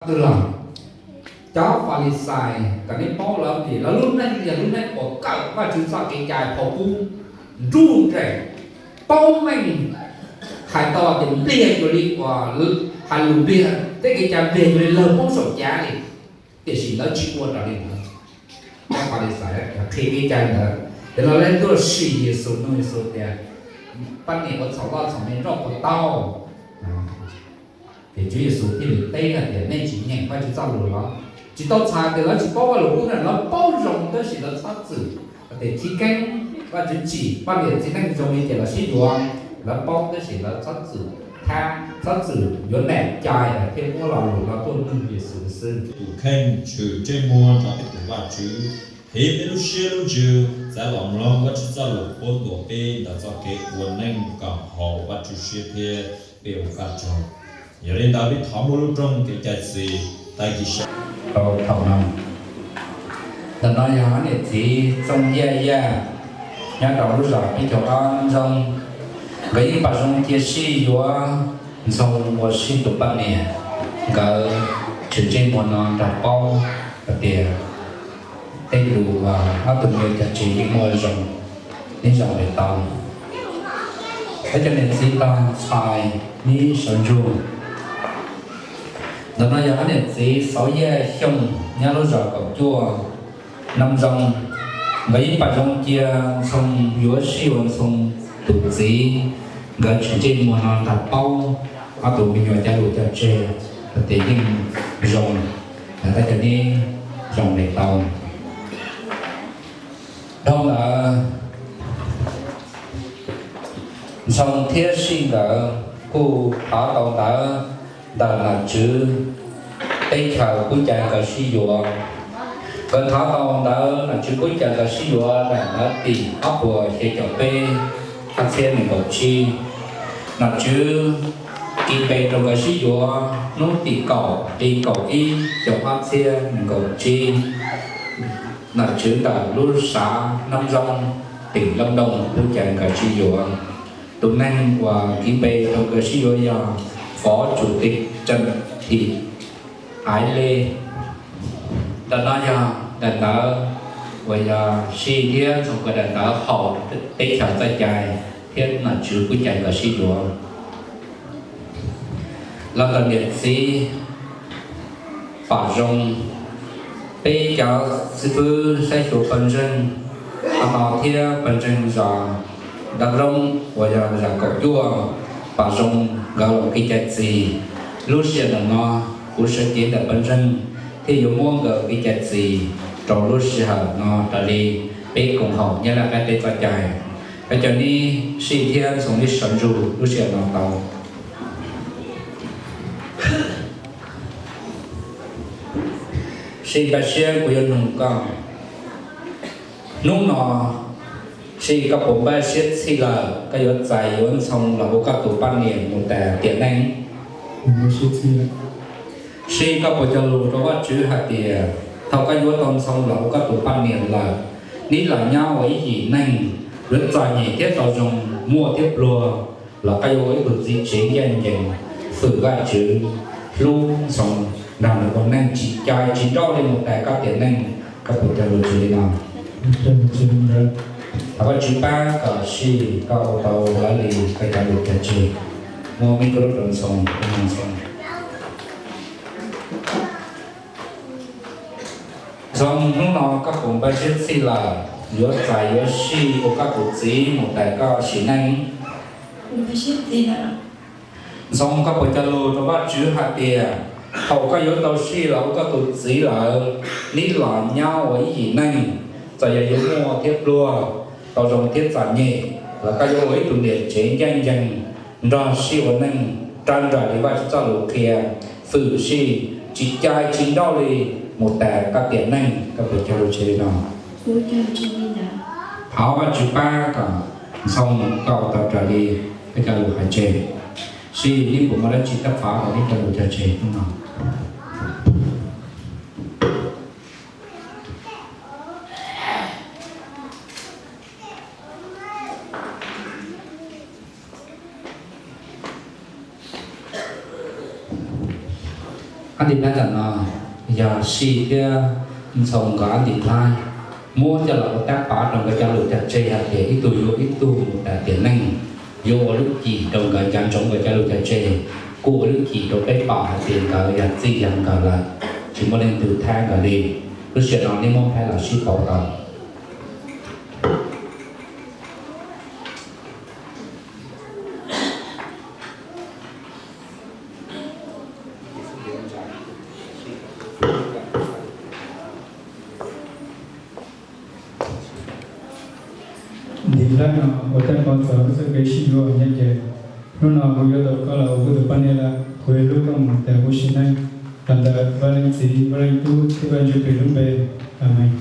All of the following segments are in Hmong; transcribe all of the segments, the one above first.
Twg los cov Falixais kom nej paub lawv vim lawv lub neej yog lub neej uas kawm Vajtswv txoj kev cai phau pub nruj nreem, paub meej, hais tau tias npliag cuag li uas hais lus npliag, tej kev cai npliag cuag li lawg poob saum cav li, tiam sis lawv tsis ua raws li ntawd. Cov Falixais qhia kev cai ntawd, ces los lawv tuaj sim Yexus, nug Yexus tias, poj niam ua txhaum loj txhaum me nrauj puas tau? Ces Tswv Yexus thiaj li teb hais tias, nej tsis nyeem Vajtswv txoj lus los? Tsis tau txhais tias lawv tsis paub Vajluskub na, lawv paub zoo tab sis lawv txhob txwm. Tias chiv keeb, Vajtswv tsim poj niam txiv neej zoo li cas los sib yuav, lawv paub tab sis lawv txhob txwm thab, txhob txwm yuav nam cai thiaj muab lo lus no tuaj nug Yexus xwb. Tus kheej tshwm ntsej muag nrog peb tus Vajtswv, qhib peb lub siab lub ntsws, txav los mloog Vajtswv txoj lus qhuab ntuas peb ntawm txoj kev ua neej kom haum Vajtswv siab thiab peb ua Vajtswv. Yog li ntawd peb thov muaj lub rooj kev cai txi, tag kis sawv rau thaum no. Ntawm no yog ob niam txiv Txooj Yaj Yaj nyob rau lub zos Peb Caug Ob Ntxoog, nkawd yeej pom zoo cia sij yuav Ntxhoo ua sij tus poj niam. Nkawd tshwm ntsej muag no nrog paub hais tias tej lus uas ob tug me nyuam cog tseg yeej muaj zoo, neb zoo li tau. Peb cov niam txiv tag ntxhais neb sawv ntsug. Ntawm no yog ob niam txiv Xauv Yaj Xyooj nyob lub zos Kaum Cuaj, Nam Zoo. Nkawd yeej pom zoo cia Ntxhoo yuav sij ua Ntxhoo tus txiv. Nkawd tshwm ntsej muag no nrog paub ob tug me nyuam cov lus cog tseg hais tias yeej zoo, lawv tab cov neb zoo li tau. Dhau ntawd, Ntxhoo thiab Sij nkawd kuj thov tau ntawv ntawm nom tswv teb chaws pub caw nkawd sib yuav. Nkawd thov tau ntawv nom tswv pub caw nkawd sib yuav daim ntawv tim ob puas xya caum peb, ob txhiab nees nkaum tsib. Nom tswv kis npe rau nkawd sib yuav hnub tim kaum hli kaum ib xyoo ob txhiab nees nkaum tsib. Nom tswv ntawm lub sav Nam Zoo, tim Lab Ntooj pub caw nkawd sib yuav. Tus neeg uas kis npe rau nkawd sib yuav yog Phó Chủ tịch Trần Thị Ái Lê. Ntawm no yog daim ntawv uas yog Sij thiab Ntxhoo nkawd daim ntawv haum teb chaws txoj cai thiab nom tswv pub caw nkawd sib yuav. Los ntawm niam txiv Pam Zoo, peb cov xib fwb saib xyuas pawg ntseeg qhov no thiab pawg ntseeg zos Dab Loob uas yog zos Kaum Cuaj, Pam Zoo nkawd los kev cai txi. Lub sij hawm ntawm no kuv sawv cev ntawm pawg ntseeg thiaj yuav muab nkawd kev cai txi rau lub sij hawm no raws li peb koom haum Nyab Laj qab teb txoj cai. Koj cov neb Sij thiab Ntxhoo neb sawv ntsug lub sij hawm no tau. Sij, npaj siab kuv yuav nug koj. Hnub no, Sij, koj puas npaj siab txhij lawm koj yuav txais yuav Ntxhoo los ua koj tus poj niam mus tas tiam neej? Sij, koj puas cog lus rau Vajtswv hais tias thaum koj yuav tau Ntxhoo los ua koj tus poj niam lawm, neb los nyob ua ib yim neeg yuav txom nyem thiab tau zoo, muaj thiab pluag, los koj yuav ua ib tug txiv tsev ncaj ncees, fwm Vajtswv, hlub Ntxhoo, nrog nws ua neej tsis cai tsis nrauj li mus tas koj tiam neej? Koj puas cog lus tsis li no? Thov Vajtswv pab kom Sij koj ua tau raws li koj cov lus cog tseg. Muab mic rau Ntxhoo, Ntxhoo. Ntxhoo, hnub no koj puas npaj siab txhij lawm yuav txais yuav Sij ua koj tus txiv mus tas koj sim neej? Ntxhoo, koj puas cog lus rau Vajtswv hais tias thaum koj yuav tau Sij los ua koj tus txiv lawm, neb los nyob ua ib yim neeg, txawm yog yuav muaj thiab pluag, tau zoo thiab txom nyem, los koj yuav ua ib tug niam tsev ncaj ncees, nrog Sij ua neej raws nraim li Vajtswv txoj lus qhia, fwm Sij, tsis cai tsis nrauj li mus tas koj tiam neej? Koj puas cog lus tsis li no? Thov Vajtswv pab kom Ntxhoo koj ua tau raws li koj cov lus hais tseg. Sij, neb puas muaj dab tsi tab pov rau neb cov lus cog tseg hnub no? Nti Nplhaib ntawm no yog Sij thiab Ntxhoo nkawd ob nti Nplhaib, muab coj los ua tab pov rau nkawd cov lus cog tseg hais tias ib tug yuav ib tug mus tas tiam neej, yuav ua lub cim rau nkawd, nco ntsoov nkawd cov lus cog tseg, kuj ua lub cim rau peb pom hais tias nkawd yog txij yog nkawm lawm, tsis muaj leej twg thab nkawd li. Lub sij hawm no nej muab Nplhaib los sib pauv tau. Nti Nplhaib no ua tab pov txog lub txoj kev sib yuav nyob ces, hnub no kuv yuav tau koj los ua kuv tus poj niam lawm, kuv yuav hlub koj mus tas kuv sim neej. Los ntawm Vaj Leej Txiv, Vaj Leej Tub thiab Vaj Ntsuj Plig lub npe, Amees.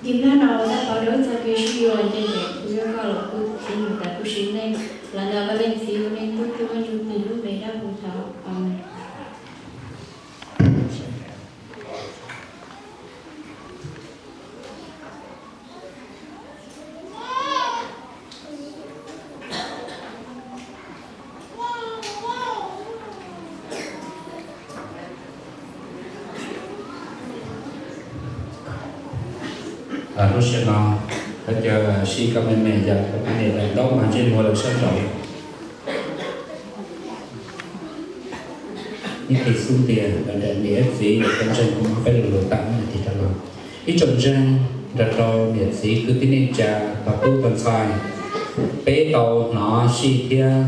Nti Nplhaib no ua tab pov rau txoj kev sib yuav nyob ces, kuv yuav koj los ua kuv tus txiv mus tas kuv sim neej. Los ntawm Vaj Leej Txiv, Vaj Leej Tub thiab Vaj Ntsuj Plig lub npe dawb huv thaum, Amees. Lub sij hawm no, thov caw Sij koj me me yog koj poj niam lawm, ntaub mas ntsej muag lawm sab nraud. Ib pliag xub ntiag los ntawm niam txiv pawg ntseeg kuv muab peb lo lus tawm ib pliag rov los. Ib tsoom ntseeg nrog rau niam txiv kwv tij neej tsa, pog tub pog ntxhais, peb tau hnov Sij thiab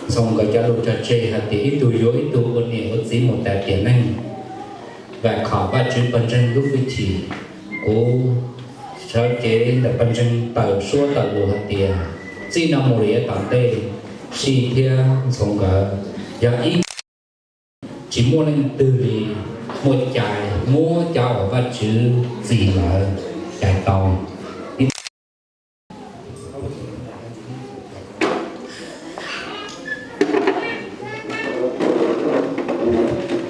Ntxhoo nkawd cov lus cog tseg hais tias ib tug yuav ib tug ua niam ua txiv mus tas tiam neej. Vam khom Vajtswv pawg ntseeg lub hwj chim, kuv sawv cev ntawm pawg ntseeg tawm suab tawm lus hais tias txij no mus rau yav tom ntej, Sij thiab Ntxhoo nkawd yog ib tsis muaj leej twg li muaj cai muab cov uas Vajtswv txis lawm cais tau.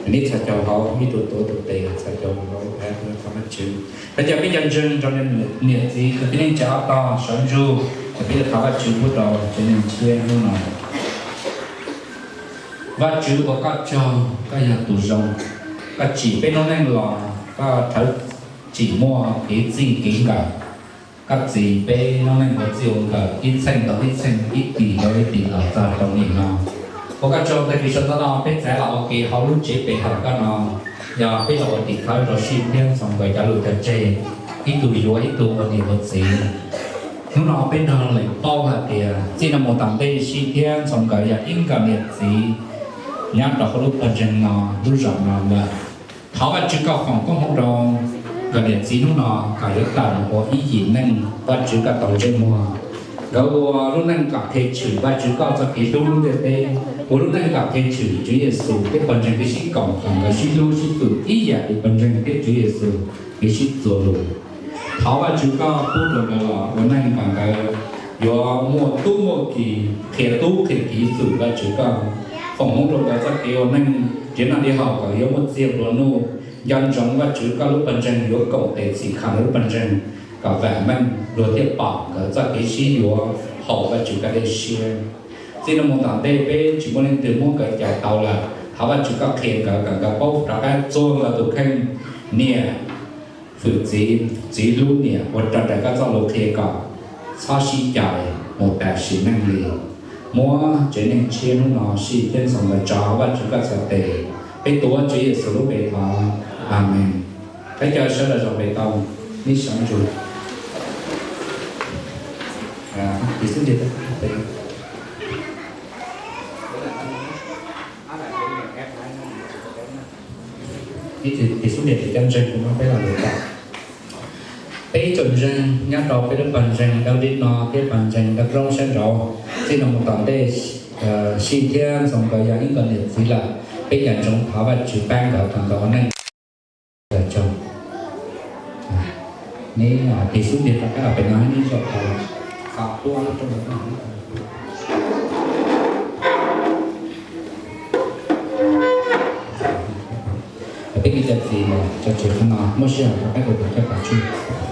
Neb txhos caug hauv, ib tug tuav tus tes txhos caug hauv, thov Vajtswv. Thov caw peb cov ntseeg nrog niam txiv kwv tij neej tsa ob tog sawv ntsug, peb yuav thov Vajtswv pub rau tsev neeg tshiab hnub no. Vajtswv ua koj tsaug, koj yog tus zoo, koj tsim peb lub neej los koj rhawv tsim muaj kev txij kev nkawm. Koj txis peb lub neej ua txij ua nkawm ib txheej ntau ib txheej, ib tim ntau ib tim los txog rau nim no. Ua koj tsaug tag kis sawv ntxov no peb txav los ua ke hauv lub tsev pe hawm koj no, yog peb los ua tim khawv rau Sij thiab Ntxhoo nkawd cov lus cog tseg, ib tug yuav ib tug ua niam ua txiv. Hnub no peb nrog lees paub hais tias txij no mus tom ntej Sij thiab Ntxhoo nkawd yog ib nkawm niam txiv nyob rau hauv lub pawg ntseeg no, lub zos no lawm. Thov Vajtswv koj foom koob hmoov rau nkawm niam txiv hnub no kom yuav tawm mus ua ib yim neej Vajtswv koj tau ntsej muag. Nkawd ua lub neej kom qhia tshwm Vajtswv koj txoj kev hlub lub ntiaj teb, ua lub neej kom qhia tshwm Tswv Yexus thiab pawg ntseeg kev sib koom kom nkawd sib hlub sib fwm ib yam li pawg ntseeg thiab Tswv Yexus kev sib txuas lus. Thov Vajtswv koj pub rau nkawd los ua neej kom nkawd yuav muaj tub muaj ki, qhia tub qhia ki fwm Vajtswv koj. Foom hmoov rau nkawd txoj kev ua neej, txiav noj ntxiv haus kom yuav muaj txiag nplua nuj. Nco ntsoov Vajtswv koj lub pawg ntseeg yuav koom tes txhim kho nkawd lub pawg ntseeg kom vam meej, luag thiaj pom nkawd txoj kev sib yuav haum Vajtswv koj dej siab. Txij no mus tom ntej peb tsis muaj leej twg muab nkawd cais tau lawm, thov Vajtswv koj qhia nkawd kom nkawd paub rov qab txuag nkawd tus kheej, niam fwm txiv, txiv hlub niam, ua raws nraim koj txoj lus qhia kom txhob sib cais mus tas sim neej li. Muab tsev neeg tshiab hnub no Sij thiab Ntxhoo nkawd tso Vajtswv koj txhais tes. Peb tuav Tswv Yexus lub npe thov, Amees. Peb cov sawv daws zaum pem tau, neb sawv ntsug. Ib xub ntiag, ib xub ntiag ces cov ntseeg kuv muab peb los lus tau. Peb ib tsoom ntseeg nyob rau peb lub pawg ntseeg Dab Dib no thiab pawg ntseeg Dab Roob sab nraud, txij no mus tom ntej Sij thiab Ntxhoo nkawd yog ib nkawm niam txiv lawm, peb nco ntsoov thov Vajtswv pab nkawd kom nkawd ua neej. Tsaug. Neb tig xub ntiag rov qab los pem no, neb zaum tau, tau tuaj rau. Peb cov txiv cov tsev qhov no muaj sij hawm rov qab los ua coj pov tseg.